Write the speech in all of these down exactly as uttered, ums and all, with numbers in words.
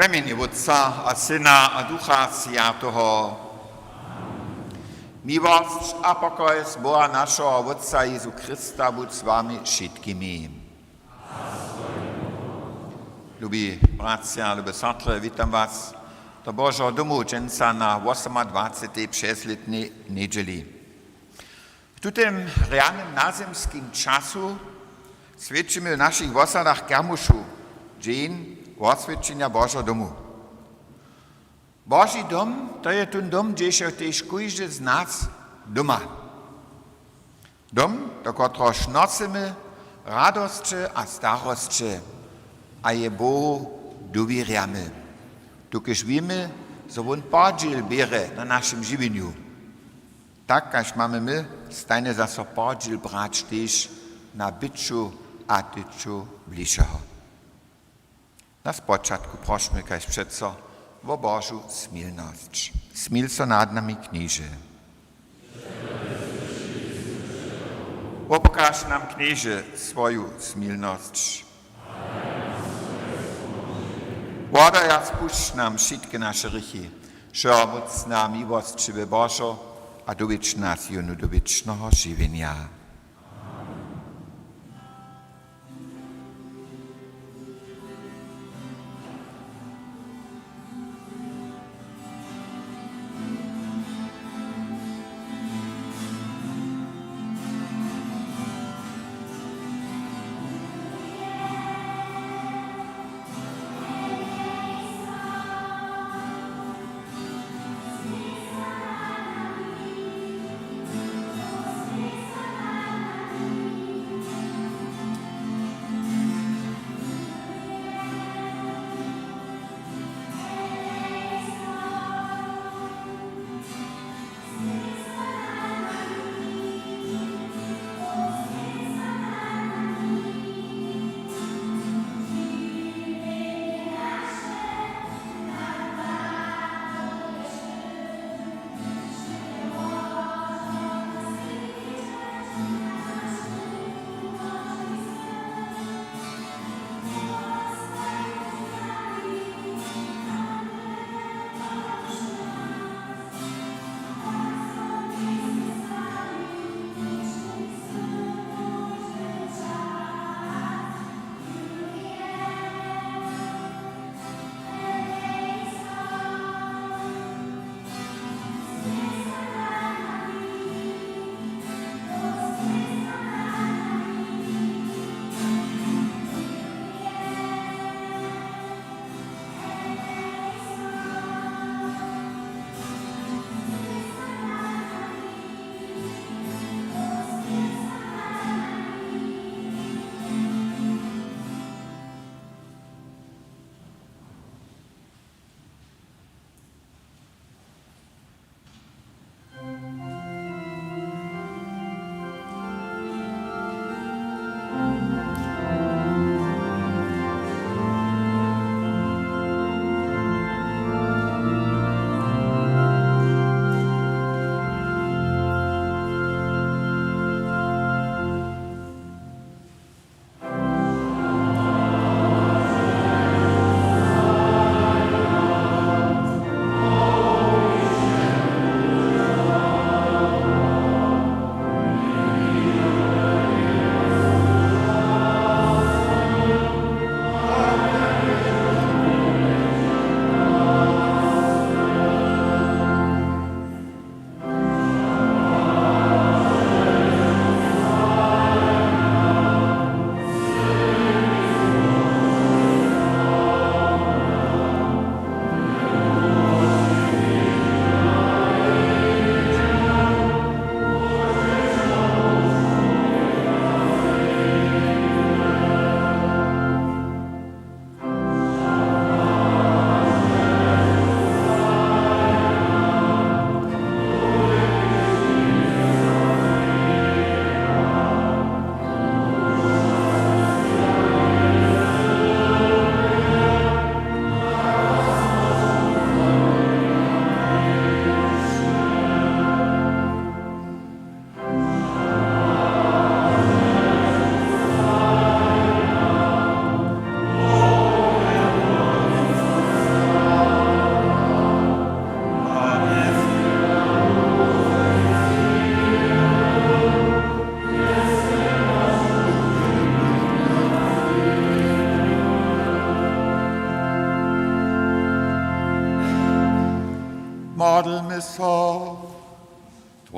W mjenje Wótca a Syna a Ducha Swjateho. Miłosć a pokoj z Boha našeho Wótca Jezu Chrysta budź z wami wšitkimi. Lubi bratřa, lube sotry, witam was do Božeho domu dźensa na wosomadwacetej přezlětnej njedźeli. W tutym rjanym nazymskim času swjećimy w našich wosadach kermušu, dźeń woswjećenja Božeho domu. Boži dom, to je tón dom, hdźež je tež kóždy z nas doma. Dom, do kotrehož nosymy radosće a starosće a je Bohu dowěrjamy, dokelž wěmy, zo wón podźěl běrje na našim žiwjenju. Tak kaž mamy my stajnje zaso podźěl brać tež na byću a tyću bližšeho. Na spočatku prošmy kaž přeco wo Božu smilnosć. Smil so nad nami, Knježe. Wopokaž nam, Knježe, swoju smilnosć. Wodaj a spušć nam wšitke naše hrěchi, wšehomócny a miłosćiwy Božo, a dowjedź nas jónu do wěčneho žiwjenja.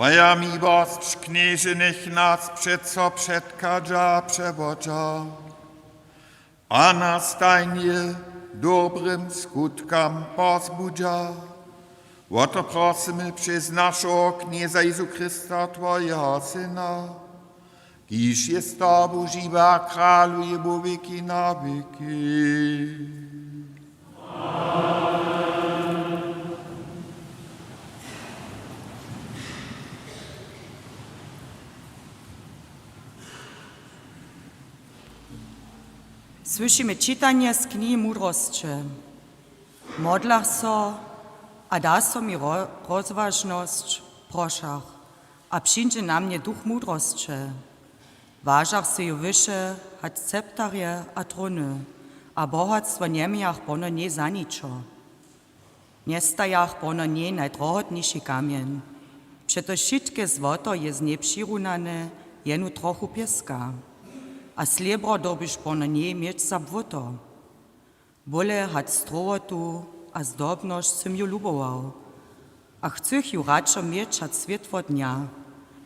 Moja miłosć, Knježe, njech nas přeco předchadźa, přewodźa a nas tajnje dobrym skutkam pozbudźa. Wo to prosymy přez našeho Knjeza Jezu Chrysta, twojeho Syna, kiž je z tobu žiwy a kraluje wo wěki na wěki. Słyšimy čitanje z knihi Mudrosće. Modlach so a da so mi ro-, rozwažnosć, prošach, a přińdźe na mnje duch mudrosće. Wažach sej ju wyše hač sceptarje a tróny, a bohatstwo njemějach pono njej za ničo. Njestajach pono njej najdrohotniši kamjeń. Přetož wšitke złoto je z njej přirunane jenu trochu pěska, a slěbro dyrbiš pono njej měć za błoto. Bóle hač strowotu a zdobnosć sym ju lubował, a chcych ju radšo měć hač swětło dnja,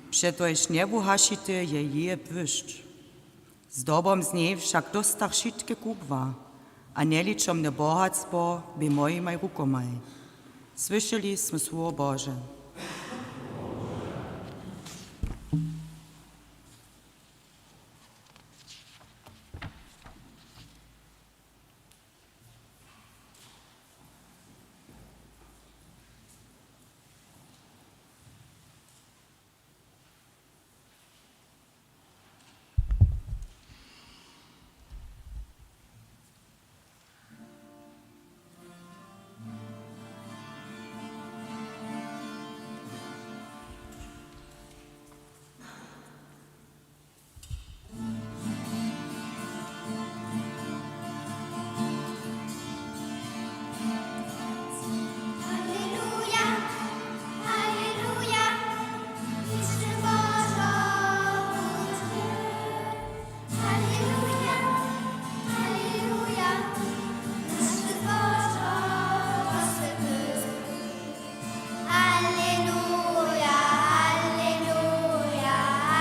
přetož njewuhašity je jeje błyšć. Zdobom z njej wšak dóstach wšitke kubła, a njeličomne bohatstwo bě mojimaj rukomaj. Słyšeli smy słowo Bože. Aleluja, aleluja,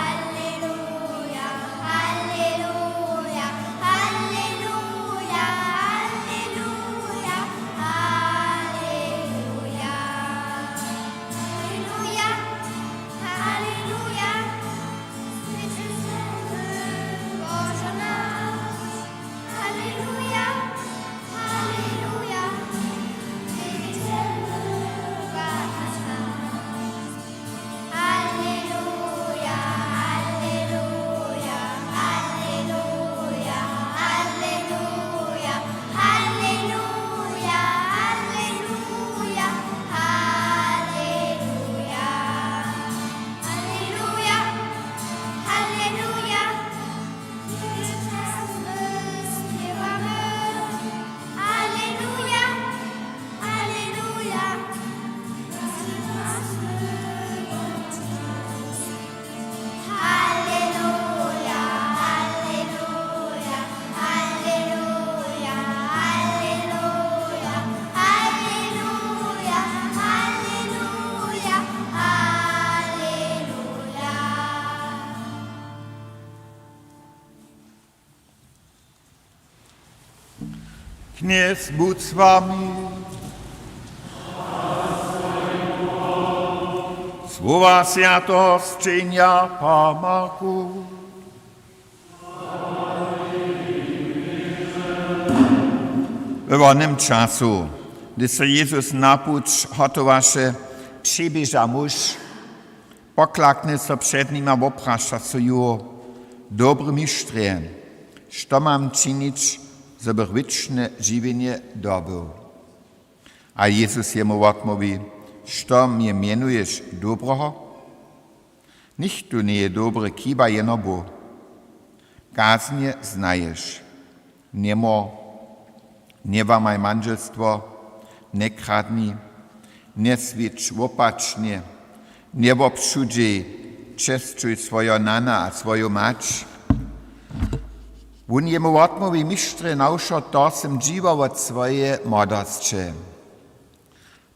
aleluja, aleluja, aleluja, aleluja. Aleluja, aleluja. Aleluja, aleluja. Aleluja, aleluja, aleluja, aleluja, aleluja, aleluja, aleluja. Aleluja, aleluja. Aleluja, aleluja. Aleluja, aleluja, aleluja, aleluja, aleluja, aleluja, aleluja. Knjez budź z wami. Słowa swjateho sćenja po Marku. We wonym času, hdyž so Jezus na puć hotowaše, přiběža muž, poklakny so před nim a wopraša so ju: Dobry mištrje, što mam činić, zo bych wěčne žiwjenje dobył? A Jezus jemu wotmołwi: Što mje mjenuješ dobreho? Nichtó njeje dobry, chiba jeno Bóh. Kaznje znaješ: Njemor, njełamaj mandźelstwo, njekradni, njeswědč wopačnje, njewobsudźej, česćuj swojeho nana a swoju mać. Wón jemu wotmołwi: Mištrje, na wšo to sym dźiwał wot swojeje młodosće.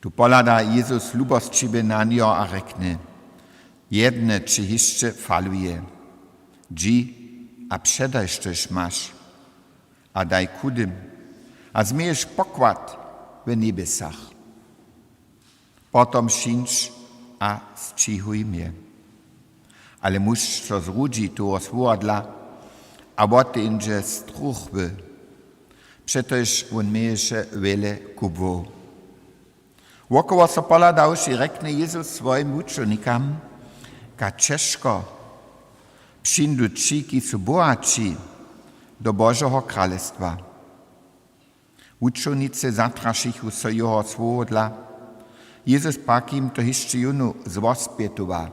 Tu pohlada Jezus lubosćiwje na njeho a rjekny: Jedne ći hišće faluje. Dźi a předaj, štož maš, a daj chudym, a změješ pokład w njebjesach. Potom přińdź a sćihuj mje. Ale muž so zrudźi toho słowa dla a woteńdźe struchły, přetož wón měješe wjele kubłow. Wokoło so pohladawši, rjekny Jezus swojim wučownikam: Ka ćežko přińdu ći, kiž su bohaći, do Božeho kralestwa. Wučownicy zatrašichu so jeho słowo dla. Jezus pak jim to hišće jónu zwospjetowa: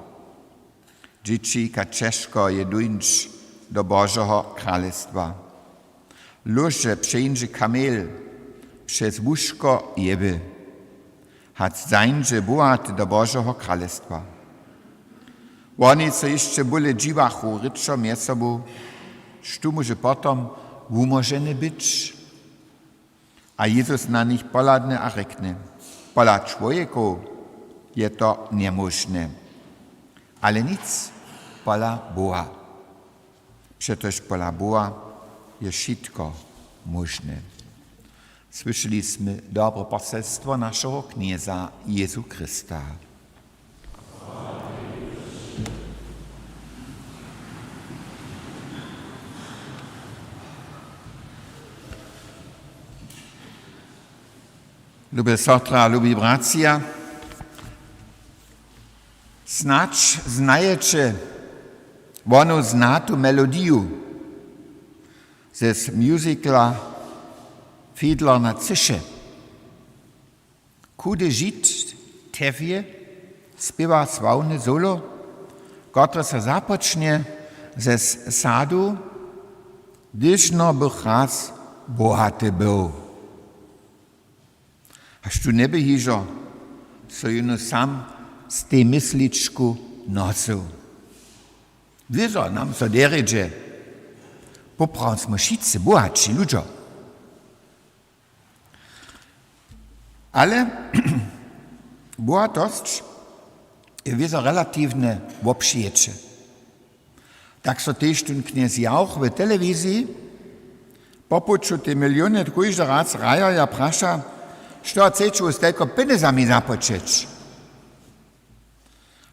Dźěći, ka ćežko je dóńć do Božeho kralestwa. Lóždźe přejińdźe kamel přez łóžko Ewy, hač zańdźe bohaty do Božeho kralestwa. Woni so hišće bóle dźiwachu, rěčo mjez sobu: Štó móže potom wumóžene być? A Jezus na nich pohladny a rjekny: Pola čłowjekow je to njemóžne, ale nic pola Boha. Přetož pola Boha je wšitko móžne. Słyšeli smy dobre poselstwo našeho Knjeza Jezu Chrysta. Lube sotra, lubi bratřa, snadź znajeće wonu znatu melodiju z musicala Fiedler na třěše. Chudy Žid Tewje spěwa sławne solo, kotrež so započnje z sadu: Hdyž no bych raz bohaty był. A štó njeby hižo so jónu sam z tej mysličku nosył? Wězo nam so derje dźe. Poprawom smy wšitcy bohaći ludźo. Ale bohatosć je wězo relatiwne wopřijeće. Tak so tež tón knjez Jauch w telewiziji po puću tej miliony kóždy raz hrajerja praša: Što chceće z telko pjenjezami započeć?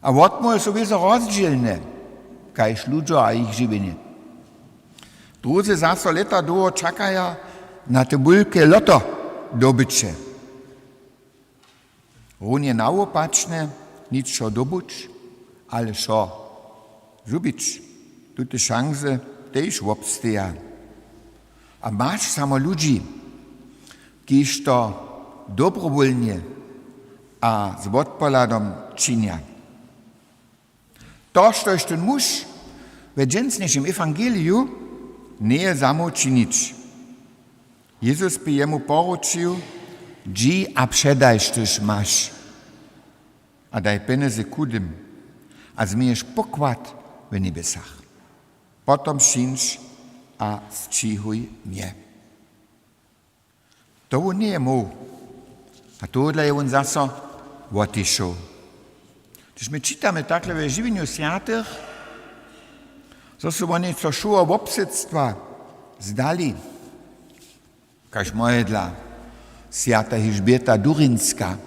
A wotmołwy su wězo rozdźělne, kaž ludźo a jich žiwjenje. Drudźe zaso lěta dołho čakaja na te wulke loto dobyće. Runje nawopačne: Ničo dobyć, ale wšo zhubić. Tute šansy tež wobsteja. A maš samo ludźi, kiž to dobrowólnje a z wotpohladom činja. To, štož tón muž we dźensnišim ewangeliju njeje zamołw činić. Jezus bě jemu poručił: Dźi a předaj, štož maš, a daj pjenjezy chudym, a změješ pokład w njebjesach. Potom přińdź a sćihuj mje. To wón njeje móhł. A tohodla je wón zaso wotišoł. Hdyž my čitamy takle we Žiwjenju swjatych, zo su woni so wšeho wobsydstwa zdali, kaž mojedla swjata Hilžběta Durinska,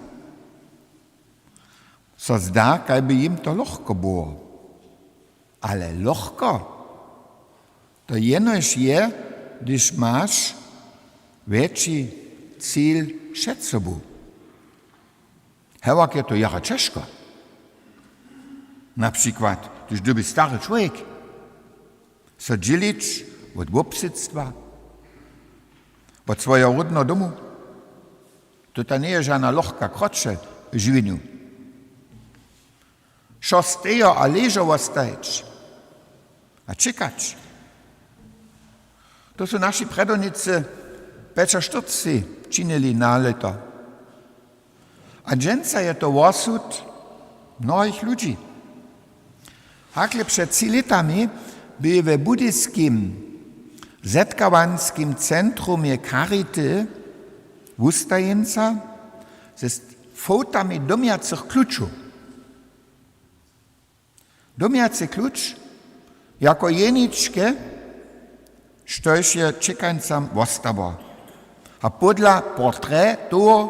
so zda, kaj by jim to lochko było. Ale lochko to jenož je, hdyž maš wjetši cil před sobu. Hewak je to jara ćežko. Na přikład, hdyž dyrbi stary čłowjek so dźělić wot wobsydstwa, wot swojeho ródneho domu, to ta njeje žana lochka kročel w žiwjenju. Wšo stejo a ležo wostajeć a čekać. To su naši prjedownicy pjećaštyrcci činili na lěto. A dźensa je to wosud mnohich ludźi. Hakle před tři lětami bě we budyskim zetkawanskim centrumje Charity wustajeńca ze fotami domjacych klučow. Domjacy kluč jako jeničke, štož je čekańcam wostało. A podla portrét toho,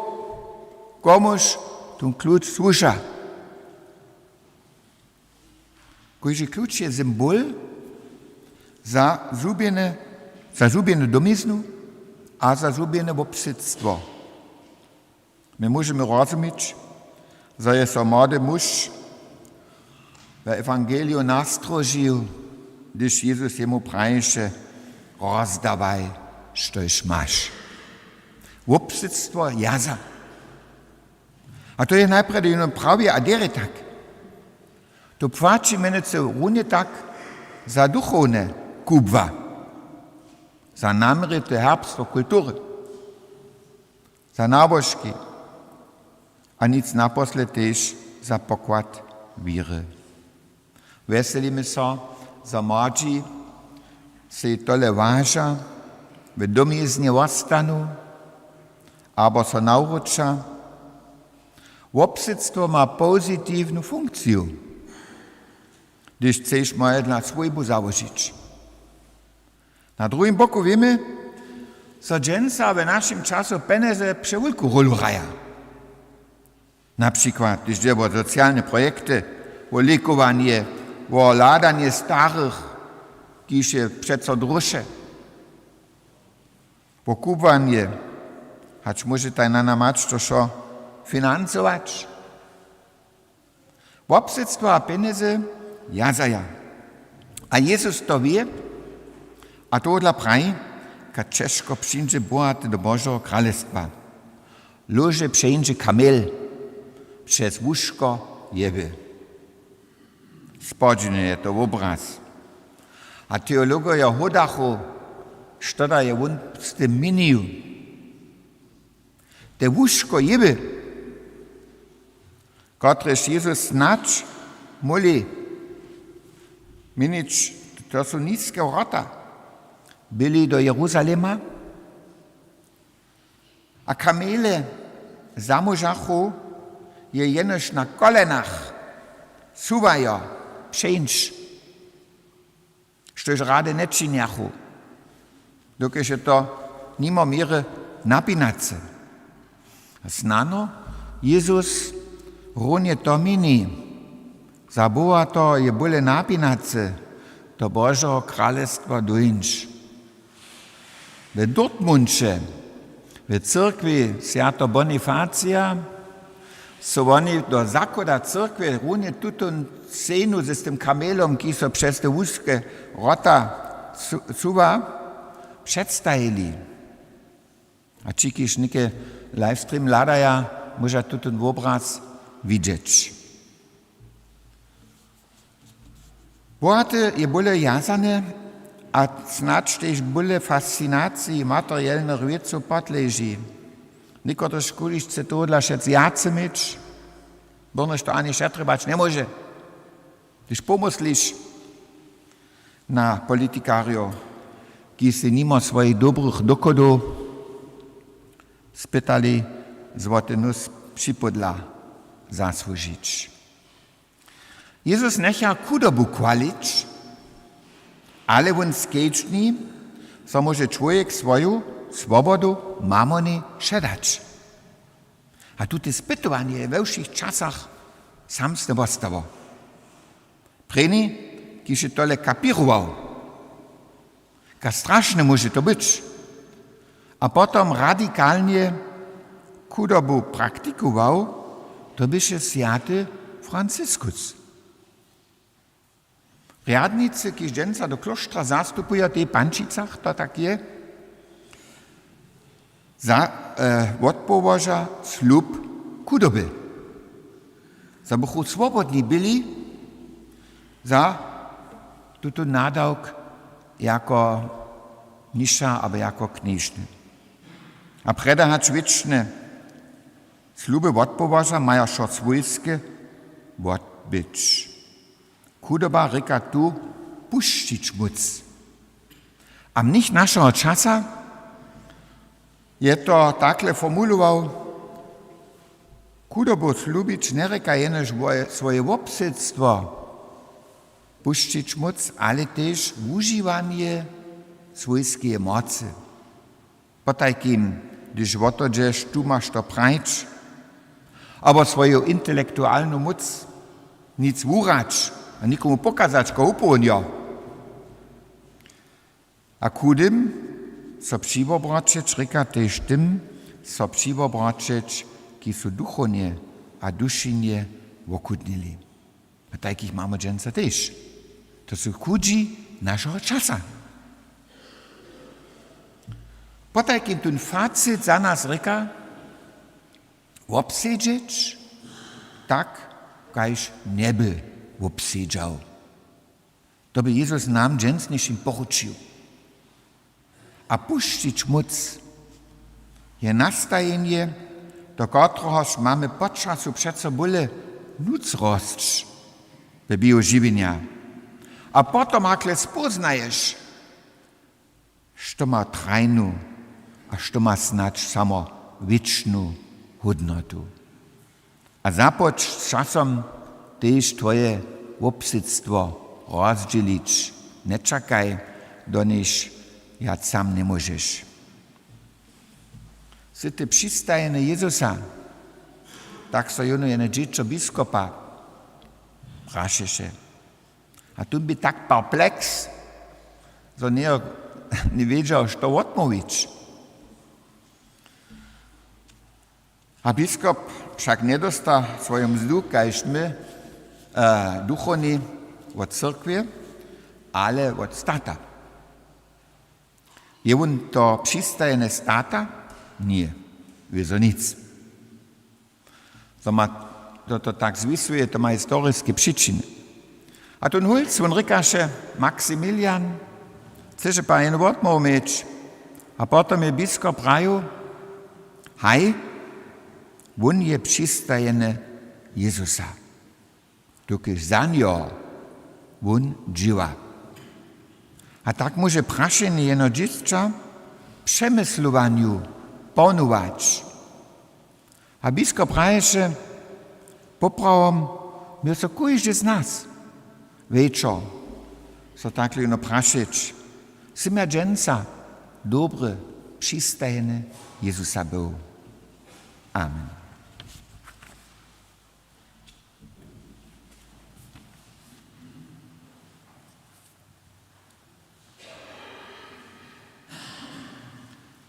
komuž tón kluč słuša. Kóždy kluč je symbol za zhubjene, za zhubjenu domiznu a za zhubjene wobsydstwo. My móžemy rozumić, zo je so młody muž w ewangeliju nastrožił, hdyž Jezus jemu prajiše: „Rozdawaj, štož maš.“ Wobsydstwo jaza. A to je najprjedy jónu prawje a derje tak. To płaći mjenujcy runje tak za duchowne kubła, za naměrite herbstwo kultury, za nabožki a nic naposled tež za pokład wěry. Wjeselimy so, zo młodźi sej tole waža, w domjeznje wostanu abo so nawróća. Wobsydstwo ma pozitiwnu funkciju, hdyž chceš mojedla swójbu załožić. Na druhim boku wěmy, zo dźensa w našim času pjenjezy přewulku rólu hraja. Na přikład, hdyž dźe wo socialne projekty, wo lěkowanje, wo hladanje starych, kiž je přeco druše, wo kubłanje, hač móžetaj na nam mać to wšo financować. Wobsydstwo a pjenjezy jazaja. A Jezus to wě a tohodla praji, kaž ćežko přińdźe bohaty do Božeho kralestwa. Lóže přejińdźe kamjel přez łóžko Jewy. Spodźiwny je to wobraz. A teologojo hódachu, što da je wón z tym měnił. Te łóžko Jewy, kotrež Jezus snadź móhli měnić, to su niske wrota, byli do Jeruzalema. A kamjele zamóžachu je jenož na kolenach, suwajo, přejińdź. Štož rady nječinjachu, dokelž je to nimo měry napinace. A snano Jezus runje to měni. Za Boha to je bóle napinace, do Božeho kralestwa dóńć. W Dortmundźe, w cyrkwi swjateho Bonifacija, su woni do zakłada cyrkwje runje tutón scenu z tym kamelom, kiž so přez te łuske wrota su-, suwa, předstajili. A ći, kiž něke livestream hladaja, móža tutón wobraz widźeć. Bohate je bóle wjazane a snadź tež bóle fascinaciji materielnych wěcow podleži. Někotryž kulišće tohodla wšetc wjace měć, bornjež to ani přetrjebać njemóže. Hdyž pomysliš na politikarjow, kiž sej nimo swojich dobrych dochodow spytali złoty nós připódla zasłužić. Jezus njecha chudobu chwalić, ale wón skedźbni, zo móže čłowjek swoju swobodu mamony předać. A tute spytowanje je we wšěch časach samsne wostało. Prěni, kiž je tole kapěrował, kak strašne móže to być, a potom radikalnje chudobu praktikował, to běše swjaty Franciskus. Rjadnicy, kiž dźensa do klóštra zastupuja, tej w Pančicach, to tak je, za, e, wotpołoža slub chudoby. Zo bychu swobodni byli za tutón nadawk jako mniša abo jako knježny. A prjedy hač wěčne sluby wotpołoža, maja wšo swójske wotbyć. Chudoba rěka tu pušćić móc. A mnich našeho časa je to takle formulował: Chudobu slubić njerěka jenož wo-, swoje wobsydstwo, Pušćić móc, ale tež wužiwanje swójskeje mocy. Potajkim, hdyž wo to dźeš, tu maš to prajć, abo swoju intelektualnu móc, nic wurać a nikomu pokazać, koho połonjo. A chudym so přiwobraćeć, rěka tež tym so přiwobraćeć, ki su duchownje a dušinje wochudnili. A tajkich mamy dźensa tež. To su chudźi našeho časa. Potajkim tón facit za nas rěka, wobsedźeć tak, kaž njeby wobsedźał. To by Jezus nam dźensnišim poručił. A pušćić móc je nastajenje, do kotrehož mamy po času přeco bóle nutř rosć w běhu žiwjenja. A potom hakle spóznaješ, što ma trajnu a što ma snadź samo wěčnu hódnotu. A započć z časom tež twoje wobsydstwo rozdźělić. Nječakaj, do nichž wjac sam njemóžeš. Sy ty přistajeny Jezusa? Tak so jónu jene dźěćo biskopa prašeše. A tón bě tak perpleks, zo njejo njewědźał, što wotmołwić. A biskop wšak njedosta swoju mzdu, kaž my, e, duchowni, wot cyrkwje, ale wot stata. Je wón to přistajene stata? Ně, wězo nic. To ma, to, to tak zwisuje, to ma historiske přičiny. A tón Hulc, wón rěkaše: Maximilian, chceše pak jenu wotmołw měć? A potom je biskop prajił: Haj, wón je přistajeny Jezusa, dokelž za njeho wón dźěła. A tak móže prašenje jeno dźěsća přemyslowanju ponować. A biskop praješe: Poprawom, měł so kóždy z nas wječor so takle jónu prašeć: Sym ja dźensa dobry, přistajeny Jezusa był? Amen.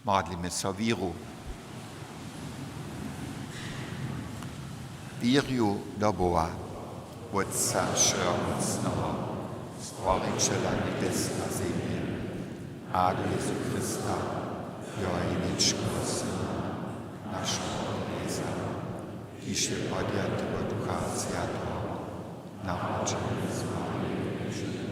Modlimy so wěru. Wěrju do Boha, Wótca wšehomócneho, Stworićela njebjes a zemje, a do Jezu Chrysta, jeho jeničkeho Syna, našeho Knjeza, kiž je podjaty wot Ducha Swjateho, narodźeny z Marije Božiny,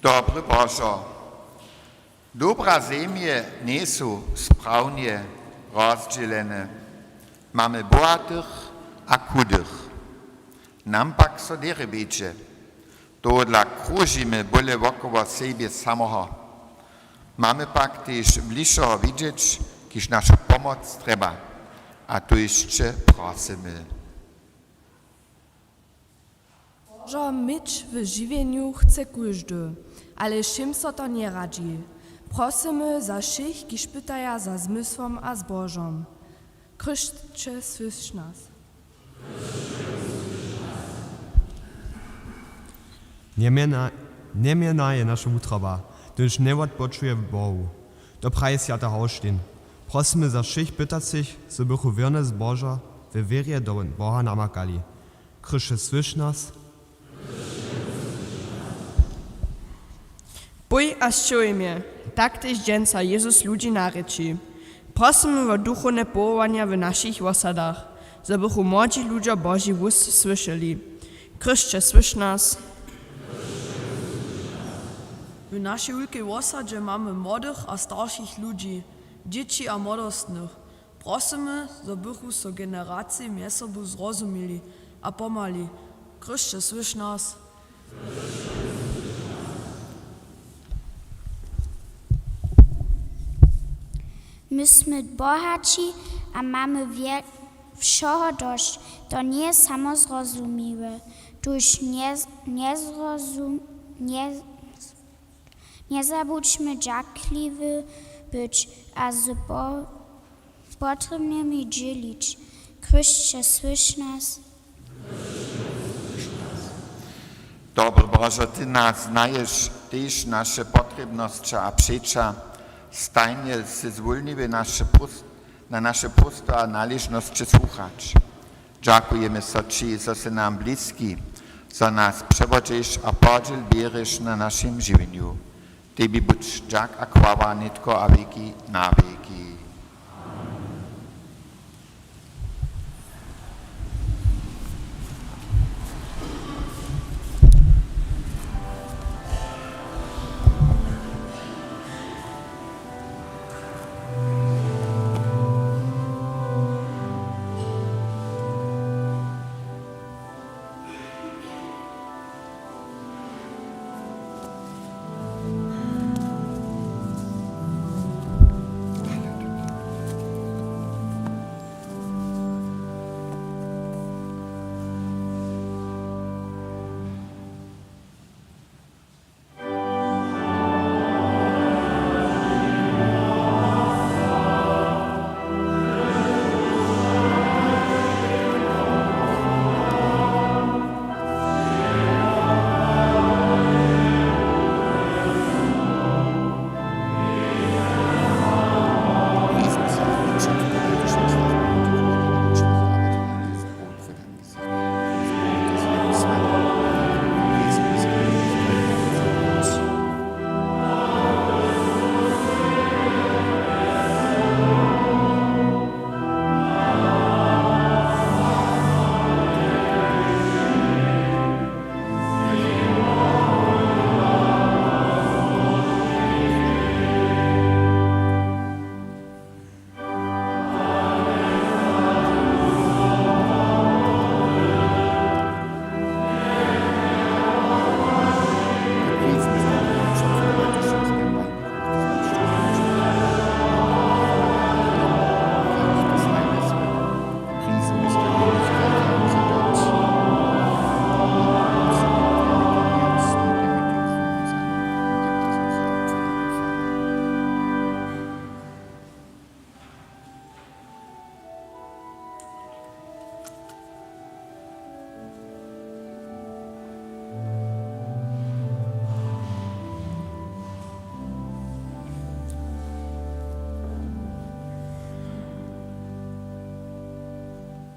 Dobry Božo, dobra zemje njejsu sprawnje rozdźělene. Mamy bohatych a chudych. Nam pak so derje wjedźe. Tohodla kružimy bóle wokoło sebje samoho. Mamy pak tež bližšeho widźeć, kiž našu pomoc trjeba. A to hišće prosymy. Božo, měć w žiwjenju chce kóždy, ale wšěm so to njeradźi. Prosymy za wšěch, kiž pytaja za zmysłom a zbožom. Chryšće, słyš nas. Njemjena, njemjena je naša wutroba, hdyž njewotpočuje Bohu. To praji swjaty Hawštin. Prosymy za wšěch pytacych, zo bychu wěrnje zbožo we wěrje do Boha namakali. Chryšće, słyš nas. Pój a sćěhuj mje, tak tež dźensa Jezus ludźi narěči. Prosymy wo duchowne powołanja w našich wosadach, zo bychu młodźi ludźo Boži hłós słyšeli. Chrysće, słyš nas. W našej wulkej wosadźe mamy młodych a staršich ludźi, dźěći a młodostnych. Prosymy, zo bychu so generacije mjez sobu zrozumili a pomhali. Chrysće, słyš nas. My smy bohaći a mamy wje-, wšoho dosć. To njeje samozrozumliwe. Tuž nje-, njezrozum-, nje-, njezabudźmy dźakliwi być a z po-, potrěbnymi dźělić. Chrysće, słyš nas. Dobry Božo, ty nas znaješ, tež naše potrěbnosće a přeća. Stajnje sy zwólniły naše prost-, na naše prostory a naležnosće słuchać. Dźakujemy so ći, zo sy nam bliski, zo nas přewodźeš a podźěl běreš na našim žiwjenju. Tebi budź dźak a chwała nětko a wěki na wěki.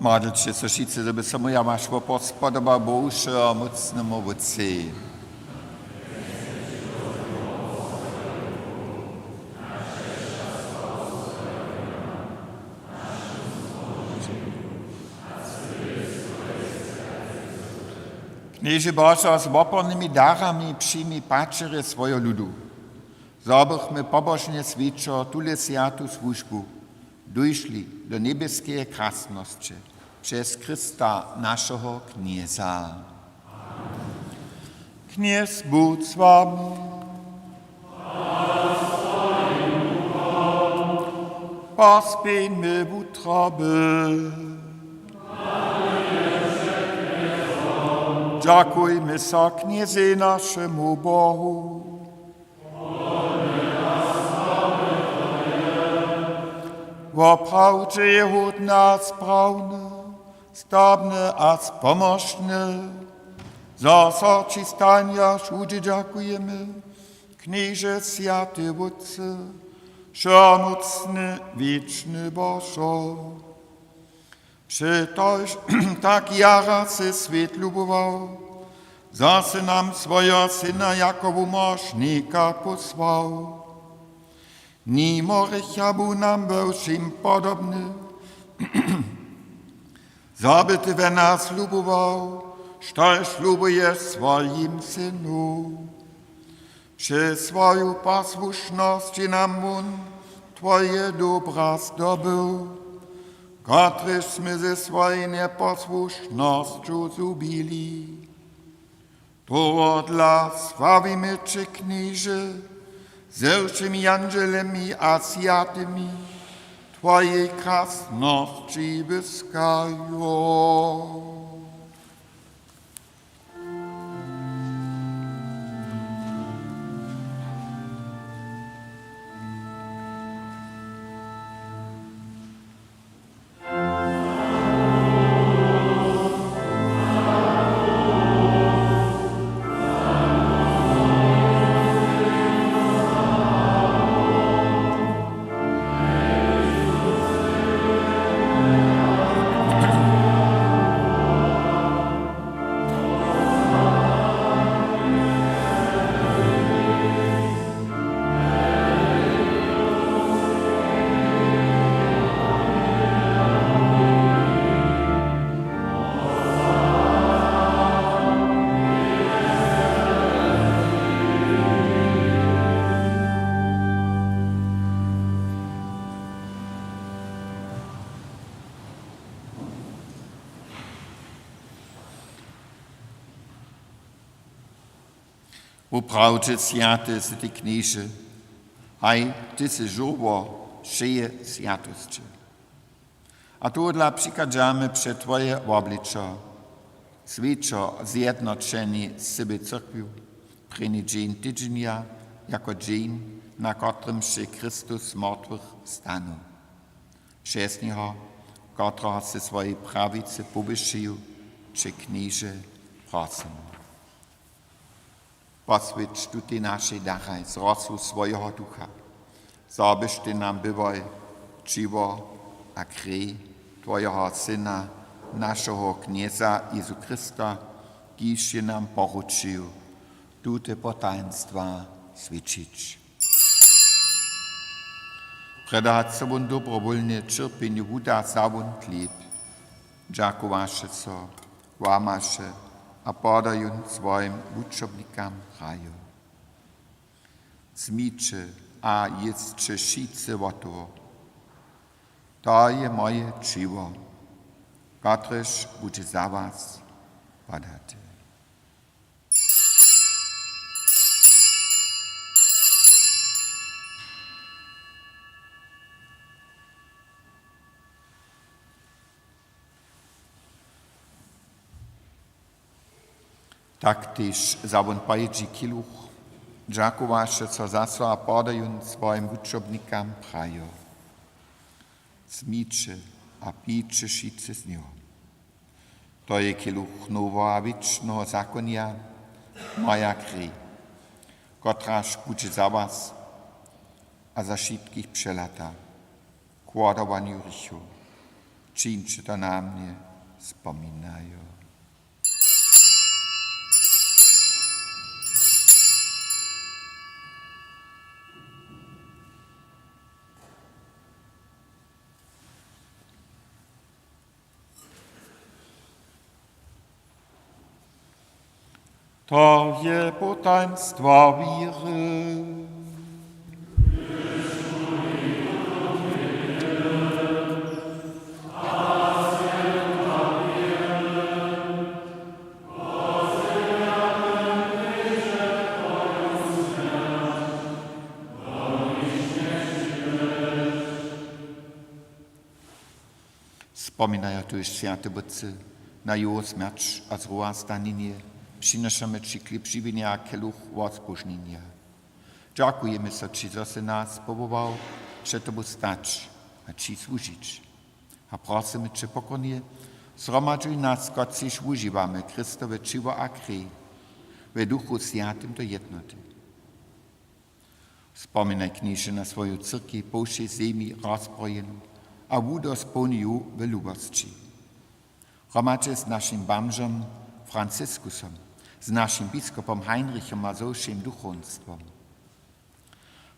Modlće so wšitcy, zo by so mója waš wopor podoba Bohu, wšehomócnemu Wótcej. Knježe Božo, z wopornymi darami přijmi pačerje swojeho ludu, zo bychmy pobožnje swjećo tule swjatu słužbu dušli do njebjeskeje krasnosće přez Chrysta, našeho Knjeza. Knjez budź z wami. Pospěńmy wutroby. Dźakujmy so Knjezej, našemu Bohu. Woprawdźe je hódne a sprawne, zdobne a spomóžne, zo so ći stajnje a wšudźe dźakujemy, Knježe, swjaty Wótče, wšehomócny, wěčny Božo. Přetož tak jara sy swět lubował, Zo sy nam swojeho Syna jako wumožnika pósłał. Nimo hrěcha bu nam we wšěm podobny, zo by ty we nas lubował, štož lubuješ swojim Synu. Přez swoju posłušnosć je nam wón twoje dobra zdobył, kotrež smy ze swojej njeposłušnosću zhubili. Tohodla sławimy će, Knježe, ze wšěmi jandźelemi a swjatymi, twojej krasnosći wyskajo. Woprawdźe swjaty sy ty, Knježe, haj ty sy žórło wšeje swjatosće. A tohodla přichadźamy před twoje wobličo, swjećo zjednoćeni z sebje cyrkwju, prěni dźeń tydźenja jako dźeń, na kotrymž je Chrystus z mortwych stanył. Přez njeho, kotrehož sy swojej prawicy powyšił, će, Knježe, prosymy. Poswjeć tutej našej daraj z rosu swojeho Ducha, zo byštej nam byłoj ćiwo a krej twojeho Syna, našeho Knjeza Jezu Chrysta, kiž je nam poručił tute potajnstwa swjećić. Prjedy hač so wón dobrowólnje ćerpjenju wuda, wza wón chlěb, dźakowaše so, łamaše a poda jón swojim wučobnikam, prajił: Wzmiće a jěsće wšitcy wot toho. To je moje ćiwo, kotrež budźe za was podate. Tak tež wza wón po jědźi keluch, dźakowaše so zaso a poda jón swojim wučobnikam, prajił: Wzmiće a pijće wšitcy z njeho. To je keluch noweho a wěčneho zakonja, moja krej, kotraž budźe za was a za wšitkich přelata k wodawanju hrěchow. Čińće to na mnje spominajo. To je potajnstwo wěry. Spominajo tuž, swjaty Wótče, na jeho smjerć a zrowastanjenje, přinošamy ći chlěb žiwjenja a keluch wozbóžnjenja. Dźakujemy so ći, zo sy nas powołał před tobu stać a ći słužić. A prosymy će pokornje: Zhromadźuj nas, kotřiž wužiwamy Chrystowe ćěło a krej, we Duchu Swjatym do jednoty. Spominaj, Knježe, na swoju cyrkej po wšej zemi rozprójenu a wudospołnij ju we lubosći. Hromadźe z našim bamžom Franciskusom, z našim biskopom Heinrichom a z wšěm duchowstwom.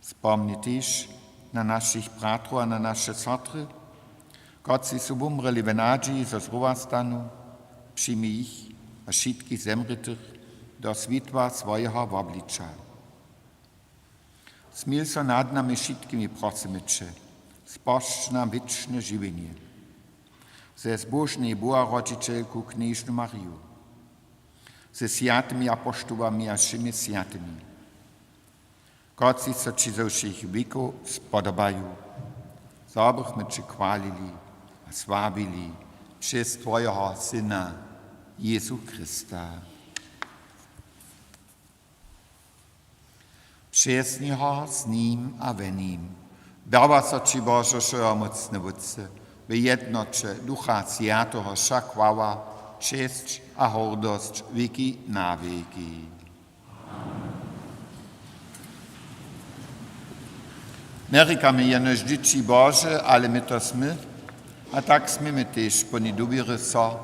Spomni tež na našich bratrow a na naše sotry, kotřiž su wumrěli w nadźiji, zo z rowa stanu. Přijmi jich a wšitkich zemrětych do swětła swojeho wobliča. Smil so nad nami wšitkimi, prosymy će, spožč nam wěčne žiwjenje ze zbóžnej Boharodźićelku knježnu Mariju, ze swjatymi apoštołami a wšěmi swjatymi, kotřiž so ći ze wšěch wěkow spodobaju, zo bychmy će chwalili a sławili přez twojeho Syna Jezu Chrysta. Přez njeho, z nim a we nim dawa so ći, Božo, wšehomócny Wótče, w jednoće Ducha Swjateho wša chwała, česć a hordosć wěki na wěki. Njerěkamy jenož dźěći Bože, ale my to smy, a tak směmy tež połni dowěry so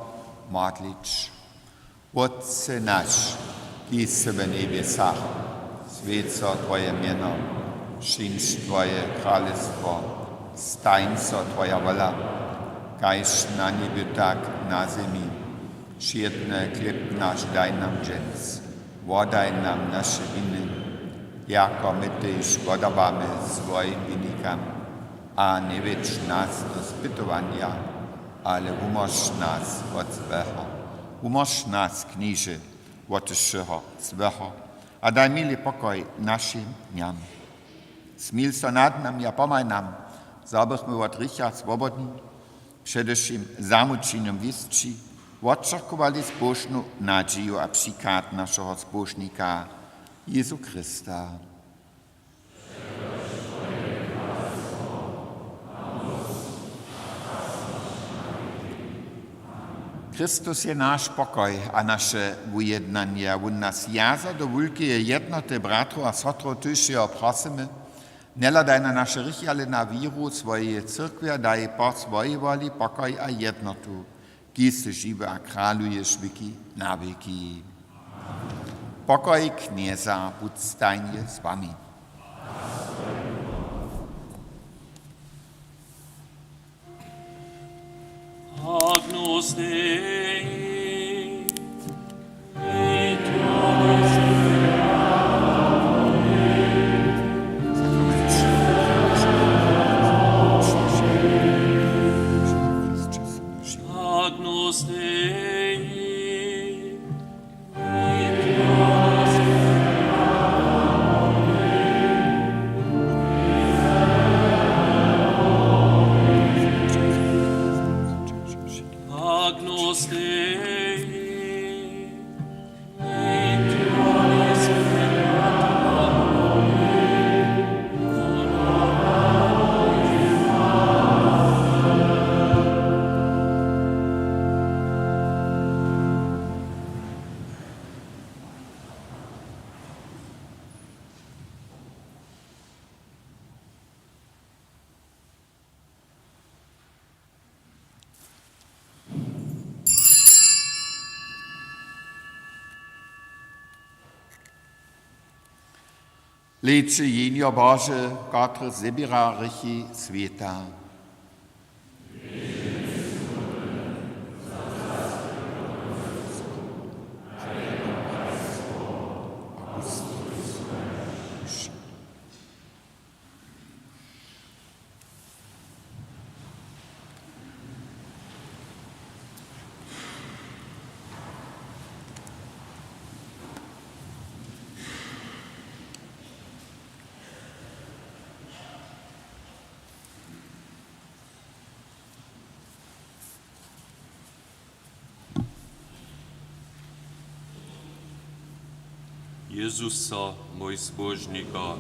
modlić. Wótče naš, kiž sy w njebjesach, swjeć so twoje mjeno, přińdź twoje kralestwo, stań so twoja wola, kaž na njebju, tak na zemi. Wšědny chlěb naš daj nam dźens, wodaj nam naše winy, jako my tež wodawamy swojim winikam, a njewjedź nas do spytowanja, ale wumóž nas wot złeho. Wumóž nas, Knježe, wot wšeho złeho a daj miłi pokoj našim dnjam. Smil so nad nami a pomhaj nam, zo bychmy wot hrěcha swobodni, přede wšěm zamućenjom wěsći, wočakowali zbóžnu nadźiju a přichad našeho Zbóžnika Jezu Chrysta. Chrystus je naš pokoj a naše wujednanje. A wón nas wjaza do wulkeje jednoty bratrow a sotrow. Tuž jeho prosymy, njehladaj na naše hrěchi, ale na wěru swojeje cyrkwje a daj po swojej woli pokoj a jednotu, kiž sy žiwy a kraluješ wěki na wěki. Pokoj Knjeza budź stajnje z wami. Agnus Dei, et Agnus Dei. Agnus Dei. Hlejće, Jehnjo Bože, kotryž zběra hrěchi swěta. Jezuso, mój zbóžniko.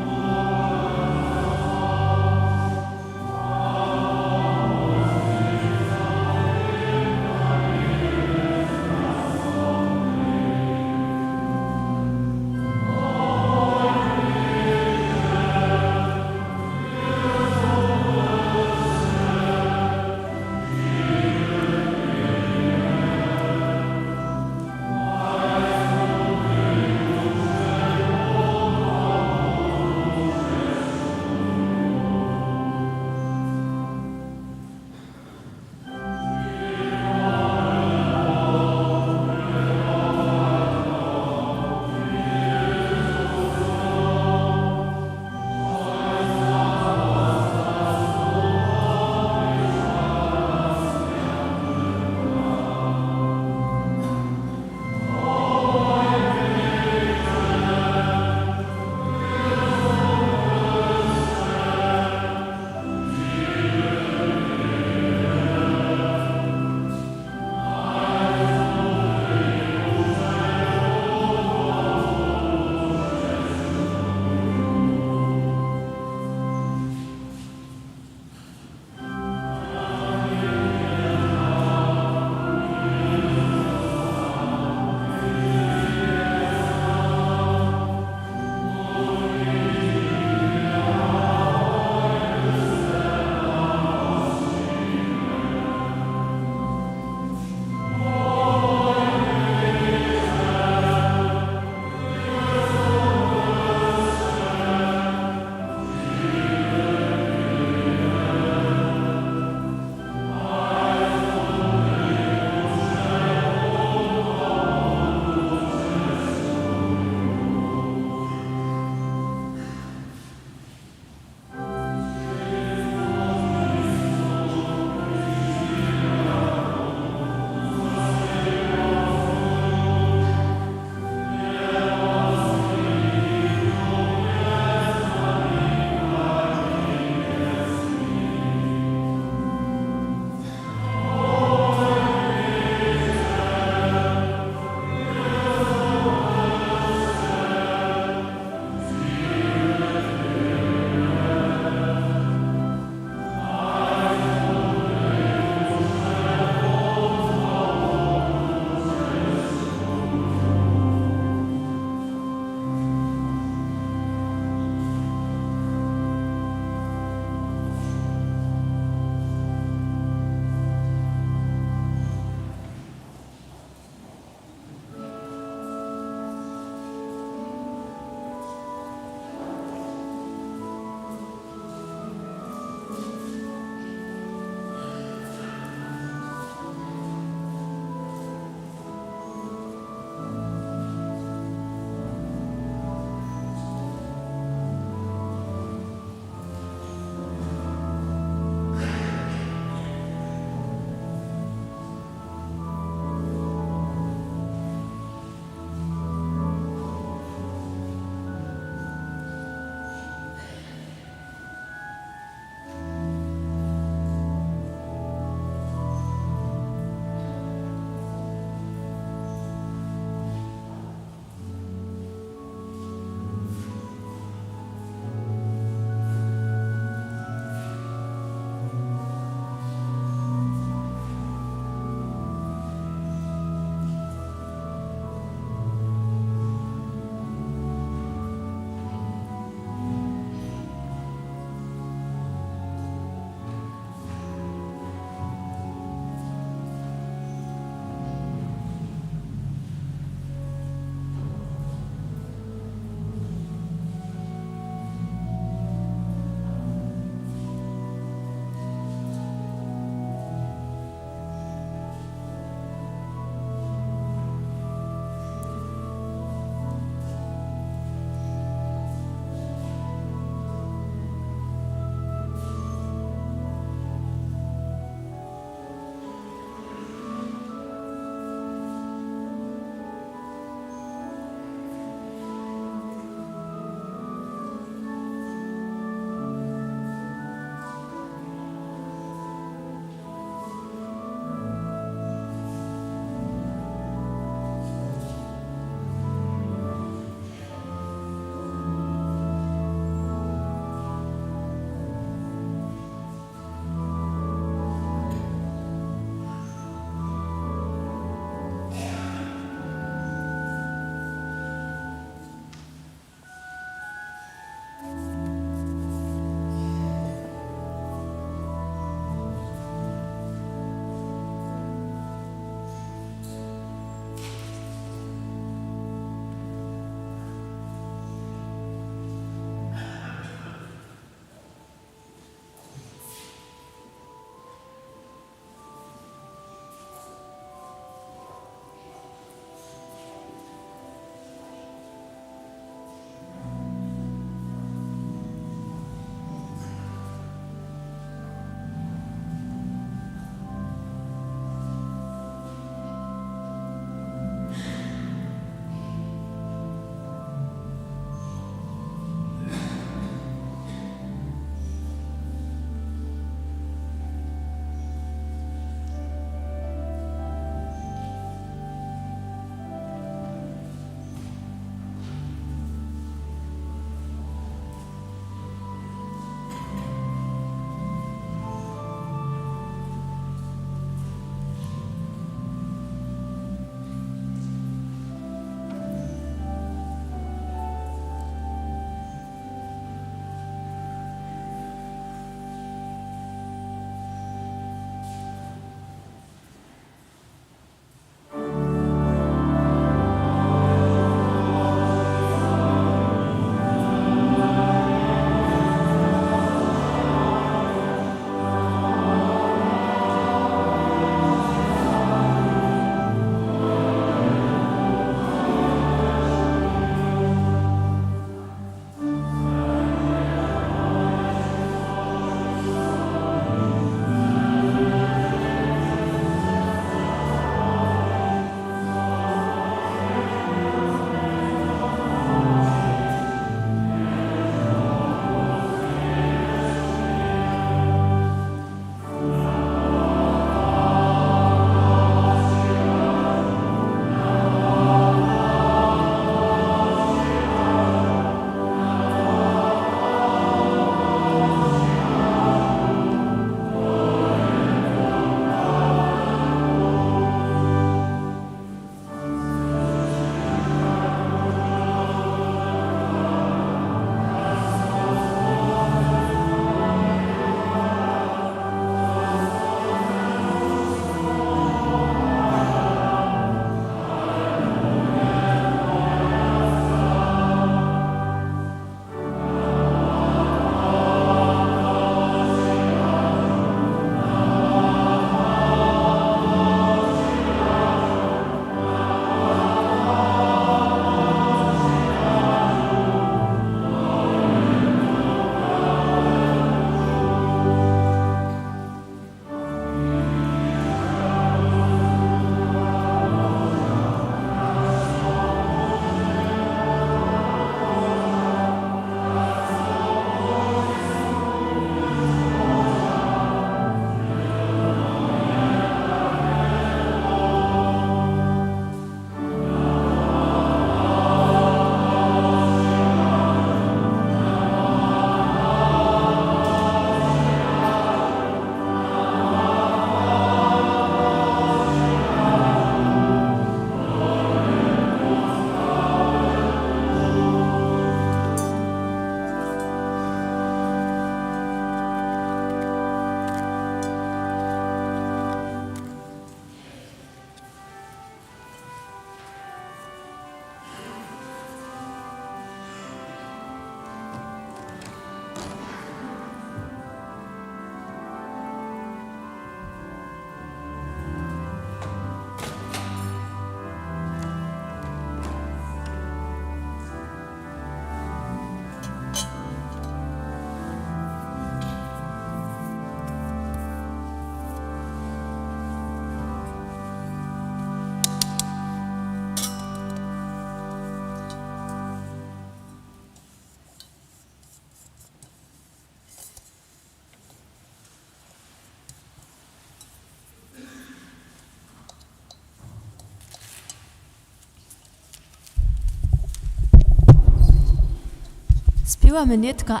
Była my nětka,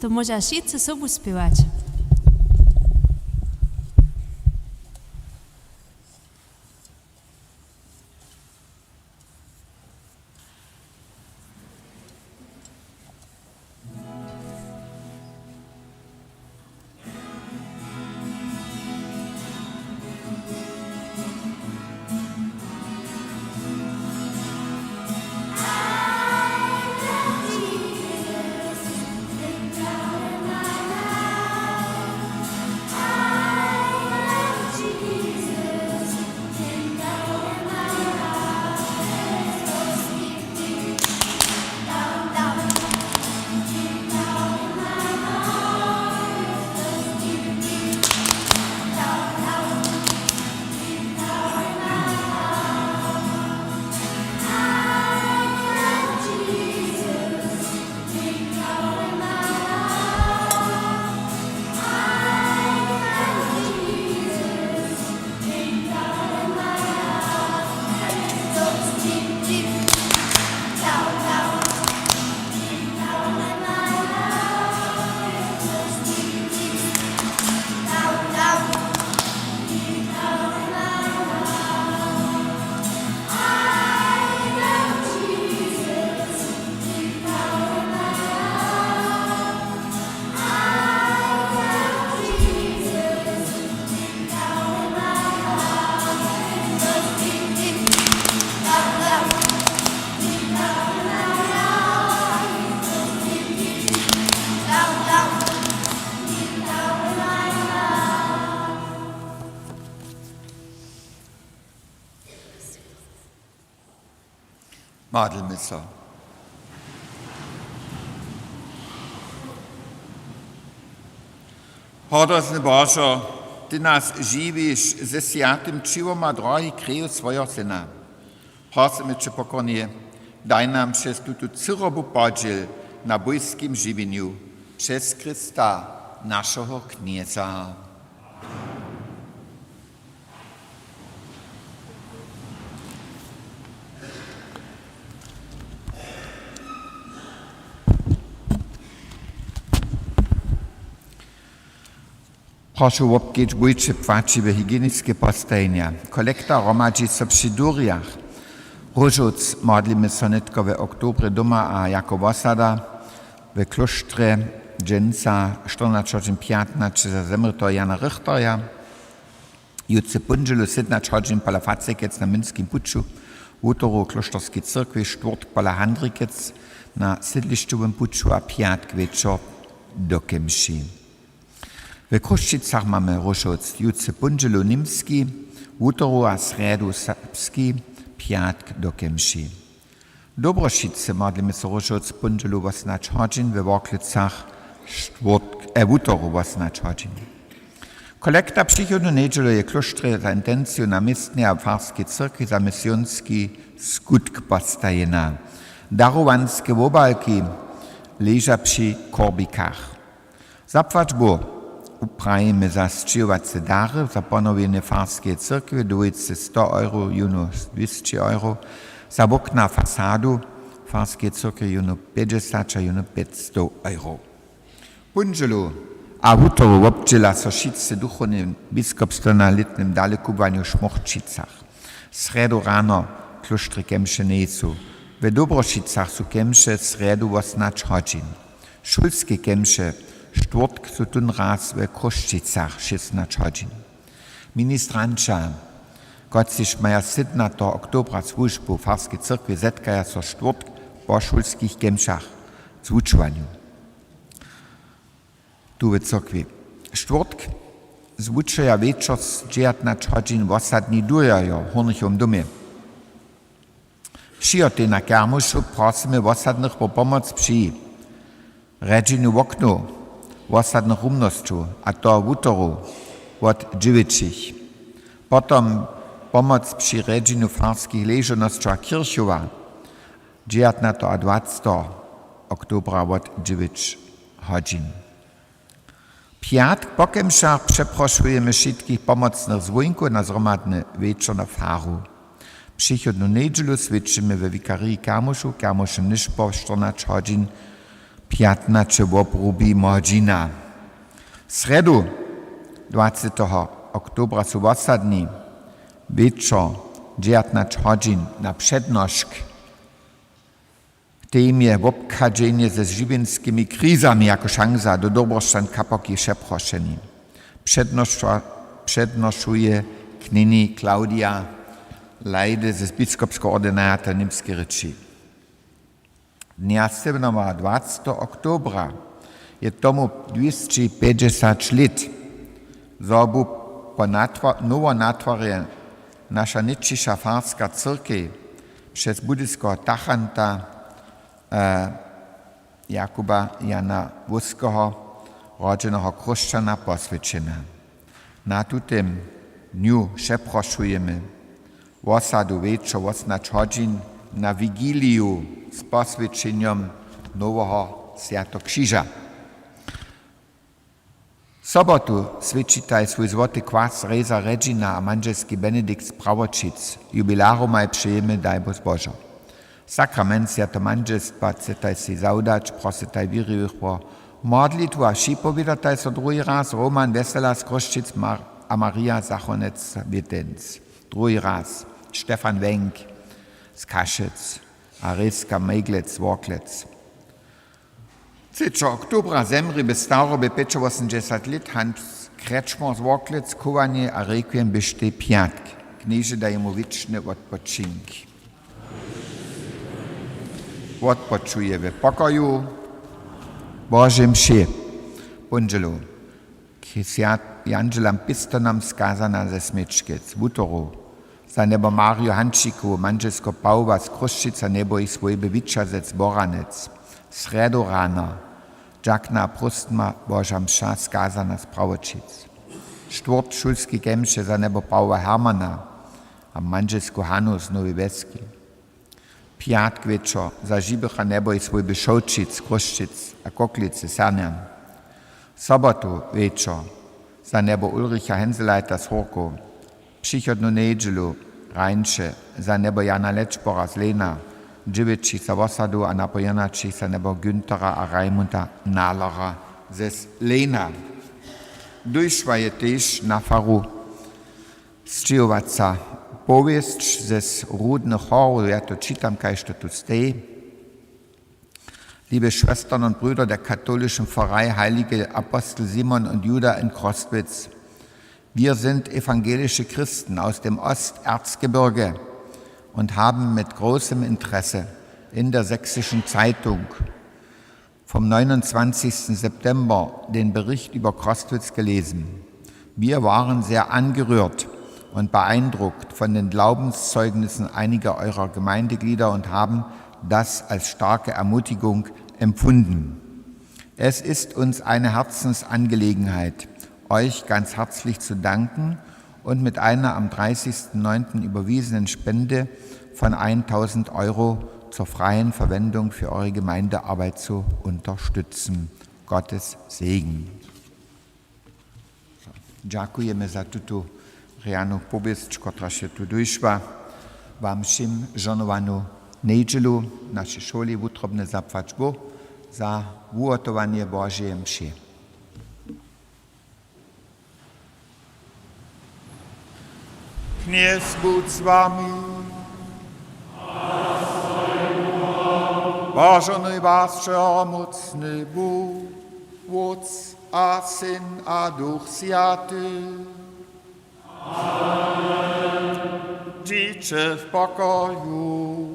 to móža wšitcy sobu spěwać. Modlmy so. Hodozny Božo, ty nas žiwiš ze swjatym ćiwom a drohi kreju swojeho Syna. Prosymy će pokornje, daj nam přez tutu cyrobu podźěl na bójskim žiwjenju přez Chrysta, našeho Knjeza. Prošu wobkedźbujće płaćiwe hygieniske postajenja. Kolekta hromadźi so při durjach. Róžowc modlimy so nětko we oktobrje doma a jako wosada we klóštrje dźensa štyrnaće hodźin pjatnaće za zemrěteho Jana Richterja. Jutře póndźelu sydomnaće hodźin pola Facekec na młynskim puću, wutoru w klóšterskej cyrkwi, štwórtk pola Handrikec na sydlišćowym puću a pjatk wječor do Kemši. We Chrósćicach mamy Róžowc jutře póndźelu němski, wutoru a srjedu serbski, pjatk do Kemši. W Dobrošicy modlimy so Róžowc póndźelu wosomnaće hodźin, we Worklecach štwórtk, e, wutoru wosomnaće hodźin. Kolekta přichodnu njedźelu je w klóštrje za intenciju na městnje a farskej cyrkwi za misionski skutk postajena. Darowanske wobalki leža při korbikach. Zapłać Bóh, wuprajimy za sćěhowace dary za ponowjenje farskeje cyrkwje, dwójce sto euro, jónu dwěsći euro, za wokna a fasadu farskeje cyrkwje jónu pjećdźesać a jónu pjećstow euro. Póndźelu a wutoru wobdźěla so wšitcy duchowne biskopstwo na lětnym dalekubłanju w Šmórćicach. Srjedu rano klóštrje kemše njejsu. We Dobrošicach su kemše srjedu wosomnaće hodźin. Šulske kemše štwórtk su tón raz we Chrósćicach šěsnaće hodźin. Ministranća, kotřiž maja sydomnateho oktobra słužbu w farskej cyrkwi, zetkaja so štwórtk po šulskich kemšach w zwučowanju tu w cyrkwi. Štwórtk zwučuja wječor z dźewjatnaće hodźin wosadni durjarjo w Hórnichowym domje. Přihotej na kermušu prosymy wosadnych wo pomoc při rjedźenju woknow wosadnych rumnosćow, a to wutoru wot dźewjećich. Potom pomoc při rjedźenju farskich ležownosćow a kěrchowa dźewjatnateho a dwaceteho oktobra wot dźewjeć hodźin. Pjatk po kemšach přeprošujemy wšitkich pomocnych z wónku na zhromadny wječor na faru. Přichodnu njedźelu swjećimy we wikariji kermušu, kermušny nyšpor, štyrnaće hodźin, pjatnaće wobrubi młodźina. Srjedu, dwaceteho oktobra, su wosadni, wječor, dźewjatnaće hodźin, na přednošk. Tej je wobchadźenje ze žiwjenskimi krizami jako šansa do dobrošćan kapoki přeprošeni. Přednoša-, přednošuje knjeni Claudia Leyde z biskopskeho ordinariata w Němskej rěči. Dnja sydomdwaceteho oktobra je tomu dwěsći pjećdźesać lět, zo bu po natwa-, nowonatwarje naša nětčiša farska cyrkej přez budyskeho tachanta, e, Jakuba Jana Wóskeho, rodźeneho Chróšćana, poswjećena. Na tutym dnju přeprošujemy wosadu wječor wosomnaće hodźin na wigiliju z poswjećenjom noweho swjatokřiža. Sobotu swjećitaj swój złoty kwas Reza Regina a mandźelski Benedikt z Prawoćic. Jubilarumaj přejemy, daj Bóh zbožo. Sakrament swjateho mandźelstwa chcetaj sej zawdać, prosytaj wěriwych wo modlitwu a připowědataj so druhi raz Roman Wesela z Chrósćic, Mar-, a Maria Zachonec Wětenc. Druhi raz Štefan Wenk z Kašec a Rejska Mejglec z Worklec. Třećeho oktobra zemrě w starobje pjećawosomdźesat lět Hans Kretschmer z Worklec. Chowanje a rekwiem běštej pjatk. Knježe daj jemu wěčny wotpočink. Wotpočuje w pokoju Božej mši. Póndźelu k swjat-, jandźelam pistonam skazana ze Směčkec. Wutoru za njebo Marju Hančikowu, mandźelskeho Pawła z Chrósćic, za njebo jich swójby Wićazec Boranec. Srjedu rano dźakna a próstna Boža mša skazana z Prawoćic. Štwórtk šulski kemše za njebo Pawła Hermana a mandźelsku Hanu z Nowej Wjeski. Pjatk wječor za žiwych a njebo jich swójby Šołćic, Chrósćic a Koklicy Sernjan. Sobotu wječor za njebo Ulricha Henselajta z Hórkow. Přichodnu njedźelu rańše za njebo Jana Lečbora z Lejna, dźěłećich za wosadu a napoł jěnaćich za njebo Günthera a Raimunda Nahlera ze Lejna. Dušła je tež na faru sćěhowaca powěsć ze Rudnych Horjow. Ja to čitam, kaž to tu steji. Liebe Schwestern und Brüder der katholischen Pfarrei Heilige Apostel Simon und Juda in Crostwitz, wir sind evangelische Christen aus dem Osterzgebirge und haben mit großem Interesse in der Sächsischen Zeitung vom neunundzwanzigsten September den Bericht über Crostwitz gelesen. Wir waren sehr angerührt und beeindruckt von den Glaubenszeugnissen einiger eurer Gemeindeglieder und haben das als starke Ermutigung empfunden. Es ist uns eine Herzensangelegenheit, euch ganz herzlich zu danken und mit einer am dreißigsten neunten überwiesenen Spende von eintausend Euro zur freien Verwendung für eure Gemeindearbeit zu unterstützen. Gottes Segen. Dźakujemy za tutu rjanu powěsć, kotraž je tu dušła. Wam wšěm žohnowanu njedźelu w našej šuli wutrobnje zapłać Bóh za wuhotowanje Božeje mši. Knjez budź z wami. Božo, naj was wšehomócny Bóh, Wótc a Syn a Duch Swjaty. Amen. Dźiće w pokoju.